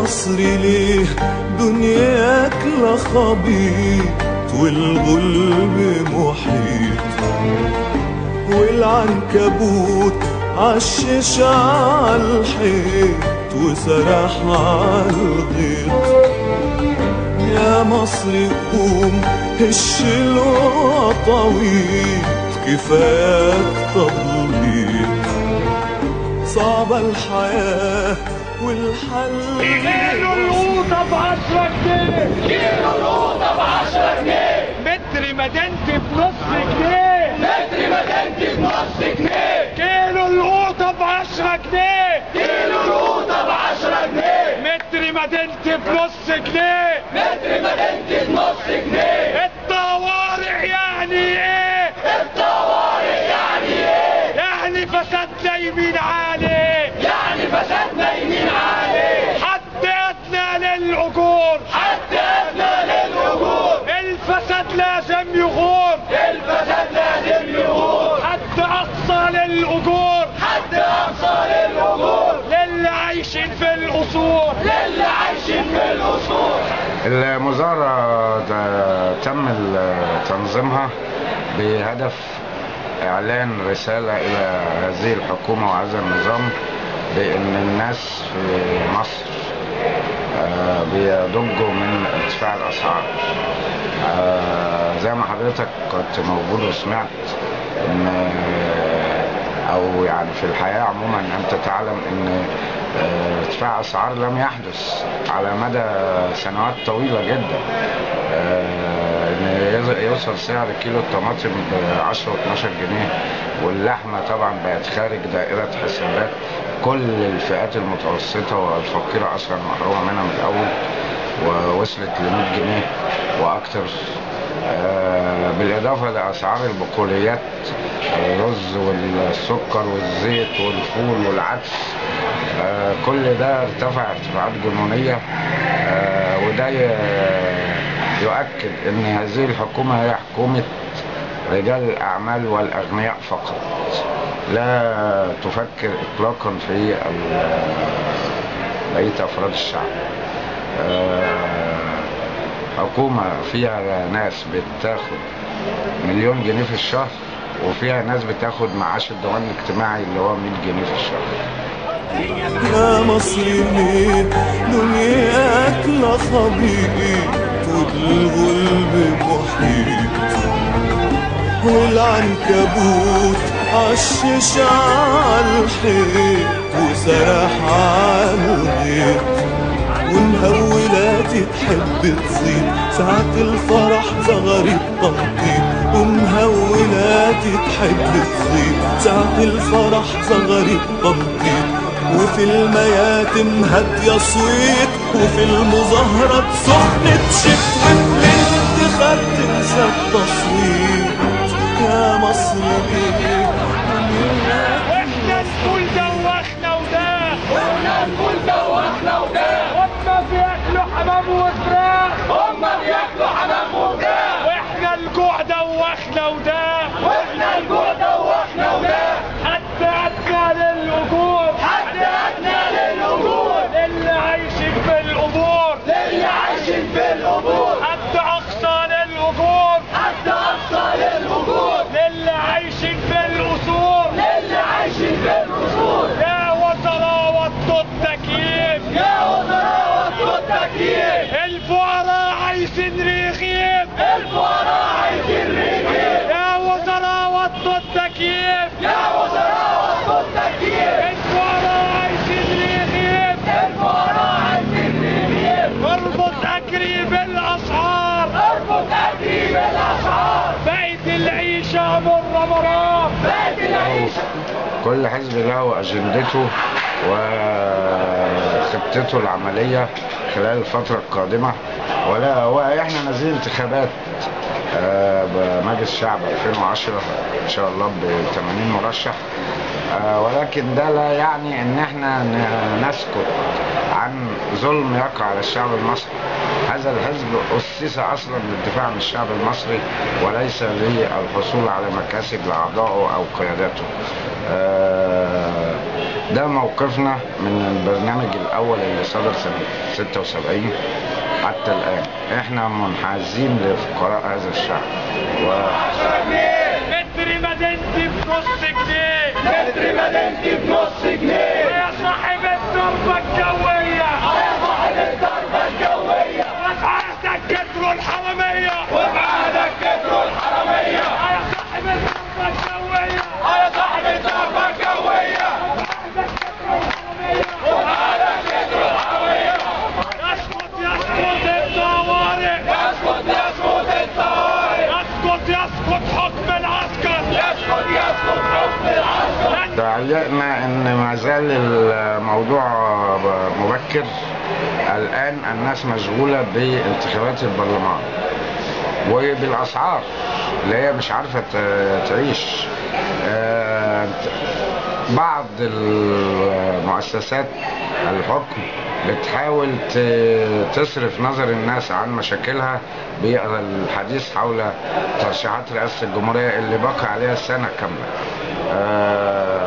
مصر ليه دنياك لخبيط والغلب محيط، والعنكبوت عشش عالحيط وسرح عالغيط. يا مصر قوم هش الوطاويط، كفاك تبليط، صعبة الحياة والحل. كيلو القوطة ب10 جنيه، كيلو القوطة ب10 جنيه، متر مدينتي بنص جنيه، متر مدينتي بنص جنيه، كيلو القوطة ب10 جنيه، كيلو القوطة ب10 جنيه، متر مدينتي بنص جنيه، متر مدينتي بنص جنيه. الطوارئ يعني ايه؟ الطوارئ يعني ايه؟ يعني فساد نايمين عليه، يعني فساد نايمين عليه. حد ادنى للاجور، حد ادنى للاجور، الفساد لازم يغور، الفساد لازم يغور، حد اقصى للاجور، حد اقصى للاجور، للي عايشين في القصور، للي عايشين في القصور. المظاهرة تم تنظيمها بهدف إعلان رسالة إلى هذه الحكومة وهذا النظام بأن الناس في مصر بيضجوا من ارتفاع الأسعار. زي ما حضرتك كنت موجود وسمعت إن أو يعني في الحياة عموما أنت تعلم إن ارتفاع أسعار لم يحدث على مدى سنوات طويلة جدا. إن يوصل سعر كيلو الطماطم ب 10 و12 جنيه، واللحمة طبعا بقت خارج دائرة حسابات كل الفئات المتوسطة والفقيرة أصلا محرومة منها من الأول، ووصلت ل 100 جنيه وأكتر. بالإضافة لأسعار البقوليات، الرز والسكر والزيت والفول والعدس، كل ده ارتفع ارتفاعات جنونية. وده يؤكد ان هذه الحكومة هي حكومة رجال الأعمال والأغنياء فقط، لا تفكر إطلاقا في بقية أفراد الشعب. حكومة فيها ناس بتاخد 1,000,000 جنيه في الشهر، وفيها ناس بتاخد معاش الضمان الاجتماعي اللي هو 100 جنيه في الشهر. يا مصر ليه دنياك لخبيط والغلب محيط، والعنكبوت عشش عالحيط وسرح عالغيط، ومهولاتي تحب تزيد ساعة الفرح زغري التنطيط، ومهولاتي تحب تزيد ساعة الفرح زغري التنطيط، وفي المياتم هادية صويت، وفي المظاهرات سخنة شت، وفي الانتخاب تنسى التصويت. يا مصر ليه واحنا الفول دوخنا وده، واحنا الفول دوخنا وده، هما بياكلوا حمام وفراخ، هما بياكلوا حمام وفراخ، واحنا الجوع دوخنا وده، واحنا الجوع دوخنا وده، حد ادنى للاجور، حد ادنى للاجور، للي عايشين في القبور، للي عايشين في القبور، حد اقصى للاجور، حد اقصى للاجور، للي عايشين في القصور، للي عايشين في القصور. يا وزراء وطوا التكييف، يا وزراء وطوا التكييف، الفقراء عايزين رغيف، الفقراء عايزين رغيف، يا وزراء وطوا التكييف، يا وزراء وطوا التكييف، الفقراء عايزين رغيف، الفقراء عايزين رغيف، اربط اجري بالاسعار، اربط اجري بالاسعار، بقت العيشه مره مرار، بقت العيشه. كل حزب له أجندته وخطته العملية خلال الفترة القادمة، ولا واحنا نازلين انتخابات بمجلس الشعب 2010 ان شاء الله ب 80 مرشح، ولكن ده لا يعني ان احنا نسكت عن ظلم يقع على الشعب المصري. هذا الحزب أسس أصلا للدفاع عن الشعب المصري وليس للحصول على مكاسب لأعضائه أو قياداته. ده موقفنا من البرنامج الأول اللي صدر سنة 76 حتى الآن. احنا منحازين لفقراء هذا الشعب. متر مدينتي بنص جنيه، متر مدينتي بنص جنيه، يا صاحب الضربة الجوية، يا صاحب الضربة الجوية، وبعهدك كتروا الحرامية، وبعهدك كتروا الحرامية، يا صاحب الضربة الجوية، يا صاحب الضربة الجوية، وبعهدك كتروا الحرامية، وبعهدك كتروا الحرامية. يسقط يسقط الطوارئ، يسقط يسقط الطوارئ، يسقط يسقط حكم العسكر، يسقط يسقط حكم العسكر. تعليقنا ان ما زال الموضوع مبكر. الان الناس مشغولة بانتخابات البرلمان وبالاسعار اللي هي مش عارفه تعيش. بعض المؤسسات الحكم بتحاول تصرف نظر الناس عن مشاكلها بالحديث حول ترشيحات رئاسة الجمهورية اللي بقى عليها سنة كاملة،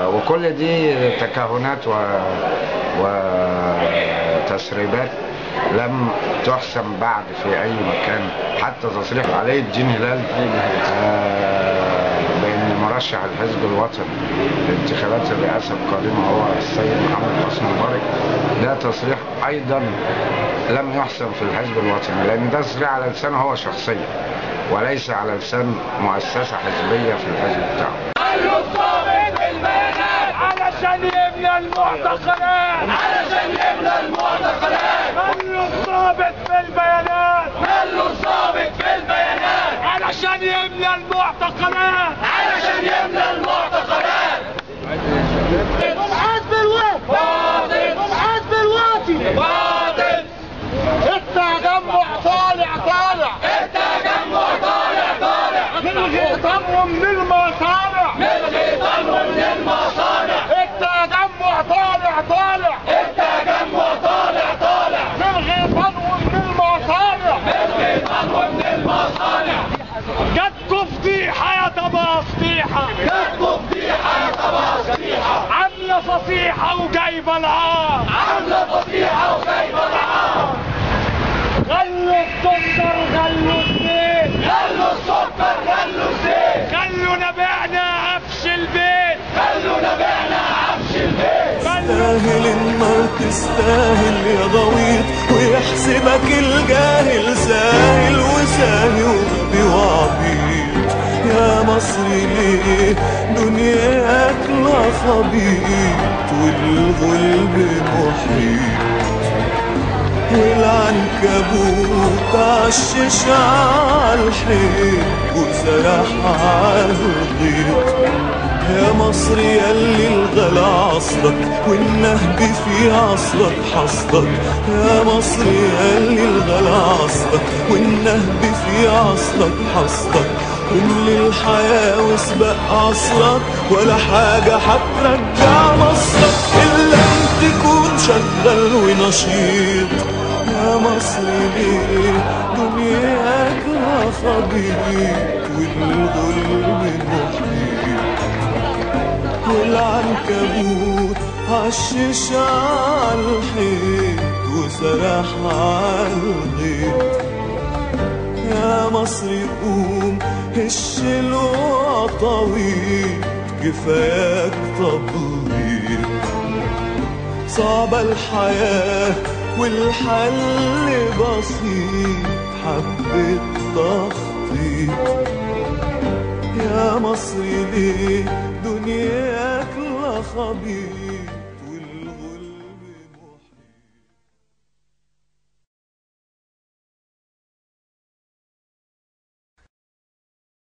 وكل دي تكهنات وتسريبات لم تحسم بعد في أي مكان. حتى تصريح علي الدين هلال بأن مرشح الحزب الوطني لانتخابات الرئاسة القادمة هو السيد محمد حسني مبارك، ده تصريح أيضا لم يحسم في الحزب الوطني، لأن ده تصريح على لسانه هو شخصيا وليس على لسان مؤسسة حزبية في الحزب بتاعه. علشان يملى المعتقلات، علشان يملى المعتقلات، ماله الضابط في البيانات، ماله الضابط في البيانات، علشان يملى المعتقلات، علشان يملى المعتقلات. الحزب الوطني باطل، الحزب الوطني باطل، التجمع طالع طالع، التجمع طالع طالع، من الغيطان ومن المصانع، من الغيطان ومن المصانع، التجمع طالع طالع، التجمع طالع طالع، من الغيطان ومن المصانع، من الغيطان ومن المصانع. جاتكوا فضيحة يا طبقة فضيحة، جاتكوا فضيحة يا طبقة فضيحة، عاملة فصيحة وجايبة العار، عاملة فصيحة وجايبة العار. غلوا السكر غلوا الزيت، غلوا السكر غلوا الزيت، خلوا نبيعنا عفش البيت، خلوا نبيعنا عفش البيت. تستاهل النار تستاهل يا غويط، ويحسبك الجاهل ساهل وساهي وغبي وعبيط. يا مصر ليه دنياك لا خبيط والغلب محيط، والعنكبوت عشش عالحيط وسرح عالغيط. يا مصر ياللي الغلا عصرك والنهب في عصرك حصدك، يا مصر ياللي الغلا عصرك والنهب في عصرك حصدك، قوم للحياة واسبق عصرك، ولا حاجة هترجع مصرك إلا أن تكون شغال ونشيط. يا مصر ليه دنياك لا خبيط والظلم محيط، والعنكبوت عشش عالحيط وسرح عالغيط. يا مصر قوم هش العطاويط كفاياك تبليط، صعبة الحياة والحل بسيط حبة تخطيط. يا مصر ليه دنياك لا خبيط.